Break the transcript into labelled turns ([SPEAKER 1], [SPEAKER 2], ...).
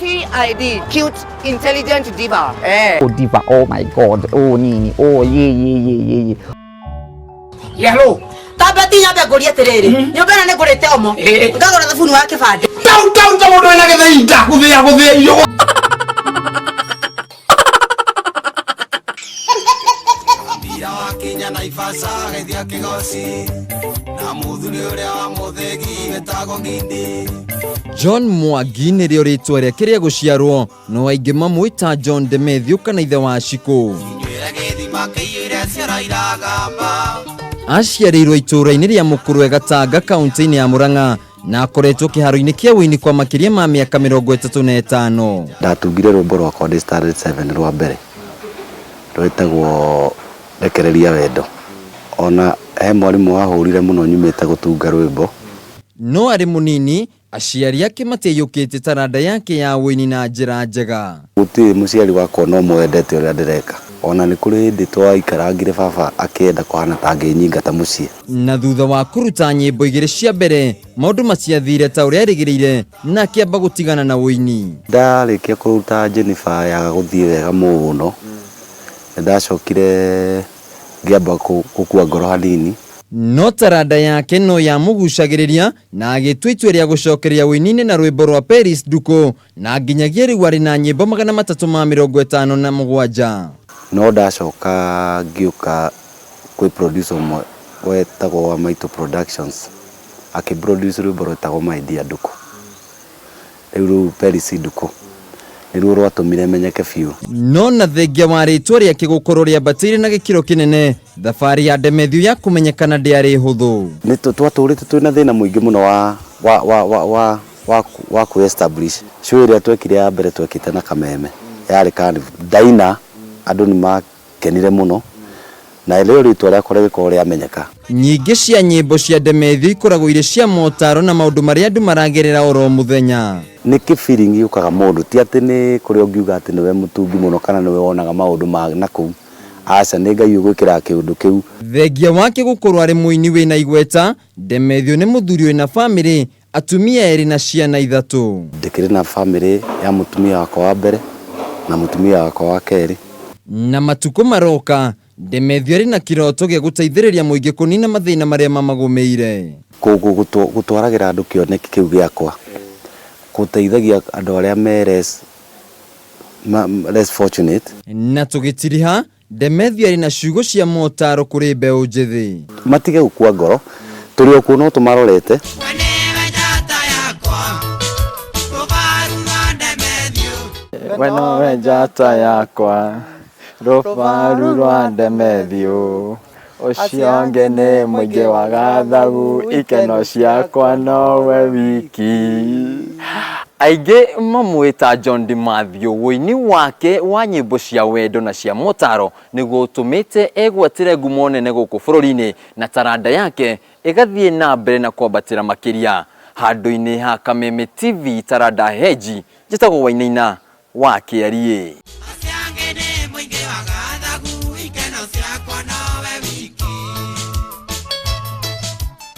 [SPEAKER 1] CID, cute, intelligent diva. Eh.
[SPEAKER 2] Oh diva, oh my God, oh nini, oh ye ye ye ye ye.
[SPEAKER 1] Hello.
[SPEAKER 3] Tamba ti nyambe ngũrie atĩrĩrĩ, nyũmba ĩno nĩ ngũrĩte omo, ngagũra thabuni wa kĩbandĩ.
[SPEAKER 4] Tau tau ta mũndũ wĩna gĩthĩi nda gũthĩa gũthĩa irio.
[SPEAKER 5] Mbira wakinya Naivasha geithia Kĩgoci na mũthuri ũrĩa wa mũthĩgi wĩtagwo Ngindi.
[SPEAKER 6] John Mwangi nĩrĩo rĩtwa rĩake rĩa gũciarwo, no aingĩ mamwĩta John Demethiũ kana ithe wa Shikũ.
[SPEAKER 5] Inyuĩre gĩthima kĩiyũire ciara iragamba.
[SPEAKER 6] Aciarĩirwo itũũra-inĩ rĩa Mũkũrwe Gatanga kaunti-inĩ ya Murang'a na akoretwo kĩharo-inĩ kĩa ũini kwa makĩria ma mĩaka 35.
[SPEAKER 7] Ndatungire rwĩmbo rwakwa ndĩ standard 7 rwa mbere rwĩtagwo Rekereria Wendo. Ona he mwarimũ wahũrire mũno nyumĩte gũtunga rwĩmbo.
[SPEAKER 6] No arĩ mũnini aciari ake matiaiyũkĩtie taranda yake ya ũini na njĩra njega.
[SPEAKER 7] Gũtirĩ mũciari wakwa no ũmwe wendete ũrĩa ndĩreka. Ona nĩ kũrĩ hĩndĩ twaikarangire baba akĩenda kũhana ta angĩnyingata mũciĩ.
[SPEAKER 6] Na thutha wa kũruta nyĩmbo igĩrĩ cia mbere, maũndũ matiathire ta ũrĩa erĩgĩrĩire na akĩamba gũtigana na ũini.
[SPEAKER 7] Ndarĩkia kũruta Jennifer yaga gũthiĩ wega mũno, nĩ ndacokire ngĩamba gũkua ngoro hanini.
[SPEAKER 6] No taranda yake no yamũgucagĩrĩria na agĩtua itua rĩa gũcokeria ũini-inĩ na rwĩmbo rwa Peris Ndukũ, na nginyagia rĩu arĩ na nyĩmbo 357.
[SPEAKER 7] No ndacoka ngĩũka kwĩ producer ũmwe wetagwo wa Maitũ Productions, akĩ produce rwĩmbo rwetagwo My Dear Ndukũ. Rĩu rũu Peris Ndukũ nĩruo rwatũmire menyeke biũ.
[SPEAKER 6] No na thengia wa rĩtwa rĩake gũkorwo rĩambatĩire na gĩkĩro kĩnene, thabarĩ ya Demethiũ ya kũmenyekana ndĩarĩ hũthũ.
[SPEAKER 7] Nĩ twatũrĩte twĩna thĩna mũingĩ mũno wa kwĩ establish. Show ĩrĩa twekire ya mbere twekĩte na Kameme yarĩ carnival. Ndaina andũ nĩ makenire mũno na rĩo rĩtwa rĩakwa rĩgĩkorwo rĩamenyeka.
[SPEAKER 6] Nyingĩ cia nyĩmbo cia Demethiũ ikoragwo irĩ cia motaro na maũndũ marĩa andũ maragerera oro mũthenya.
[SPEAKER 7] Nĩ kĩ feeling yũkaga mũndũ, ti atĩ nĩ kũrĩa ũngiuga atĩ nĩwe mũtungi mũno kana nĩwe wonaga maũndũ ma na kũu. Aca, nĩ Ngai ũgwĩkĩraga kĩũndũ kĩu.
[SPEAKER 6] Thengia wake gũkorwo arĩ mũini wĩna igweta, Demethiũ nĩ mũthuri wĩna bamĩrĩ, atumia erĩ na ciana ithatũ.
[SPEAKER 7] Ndĩkĩrĩ na bamĩrĩ ya mũtumia wakwa wa mbere na mũtumia wakwa wa kerĩ.
[SPEAKER 6] Na matukũ maroka, Demethiũ arĩ na kĩroto gĩa gũteithĩrĩria mũingĩ kũnina mathĩna marĩa mamagũmĩire.
[SPEAKER 7] Gũtwaragĩra andũ kĩoneki kĩu gĩakwa, gũteithagia andũ arĩa me less fortunate.
[SPEAKER 6] Na tũgĩtiriha, Demethiũ arĩ na ciugo cia motaro kũrĩ mbeũ njĩthĩ.
[SPEAKER 7] Matige gũkua ngoro, tũrĩ o kuo no tũmarorete.
[SPEAKER 5] We nĩwe njata yakwa, rũbaru rwa Demethiũ.
[SPEAKER 8] We nowe njata yakwa, rũbaru rwa Demethiũ. Ũcio ũngĩ nĩ mũingĩ wa gathagu, ikeno ciakwa nowe wiki.
[SPEAKER 6] Aingĩ mamwĩta John Demethiũ, ũini wake wa nyĩmbo cia wendo na cia motaro nĩguo ũtũmĩte egwatĩre ngumo nene gũkũ bũrũri-inĩ na taranda yake ĩgathiĩ na mbere na kwambatĩra makĩria. Handũ-inĩ ha Kameme TV taranda Heji, njĩtagwo Wainaina wa Kĩariĩ.